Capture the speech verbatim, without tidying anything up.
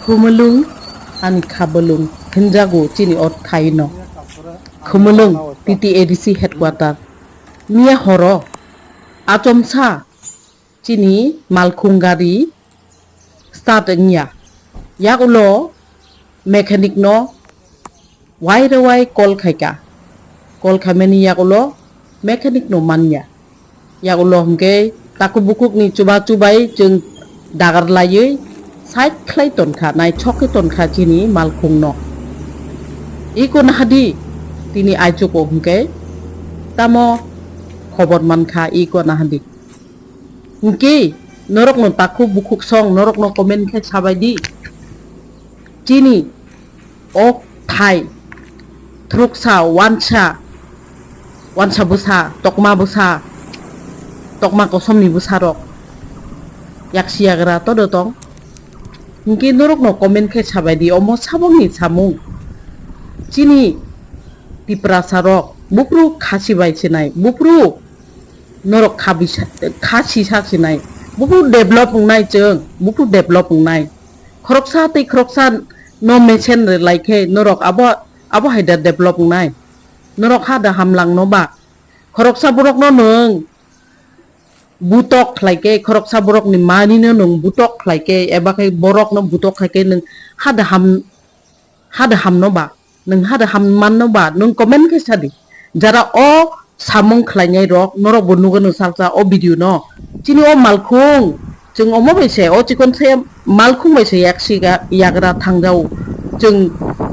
Khumulwng, ani kha bwlwng hinjago chini o thaino. Khumulwng, T T A D C headquarter. Miya horo, achomsa chini malkhung gari start wngya. Yagulo mechanic no wai rwai call khaika. Call khaimani yagulo mechanic no manya. Yagulo hwnkhe takhuk bukhukni chuba chubai chwng dagar laiwi side khlai tonkha, naithok khe tonkha chini malkhungno. Iko nahadi tini aichuko hwnkhe tamo khobor mankha, iko nahadi. Hwnkhe norokno takhuk bukhuk song norokno comment khe sabaidi. Chini o thai thruksa, wansa, wansa bwsa, tokma bwsa, tokma kosomni bwsarok yaksi yagra todo tong. Hwnkhe norokno comment khe sabaidi, omo sabokni samung. Chini Tiprasarok buphuru khasi bai sinai, buphuru norok kha bisa-, kha sisa sinai, buphuru develop wngnai chwng, buphuru develop wngnai. Khoroksa tei khoroksa no mention rwlai khe norok abo, abo hai da develop wngnai. Norok ha da hamlang no ba. Khoroksa borok no nwng butok khlai khe, khoroksa borok ni mani no nwng butok khlai khe, eba khe borok no butok khlai khe nwng ha da ham, ha da ham no ba. Nwng ha da ham man no ba, nwng comment khe sadi. Jara o samung khlainai rok, norok bo nugo nwng salsa o video no. Chini o malkhung, chwng omo bai se, o chikon se malkhung bai se yaksi ga, yagra thangjao. Chwng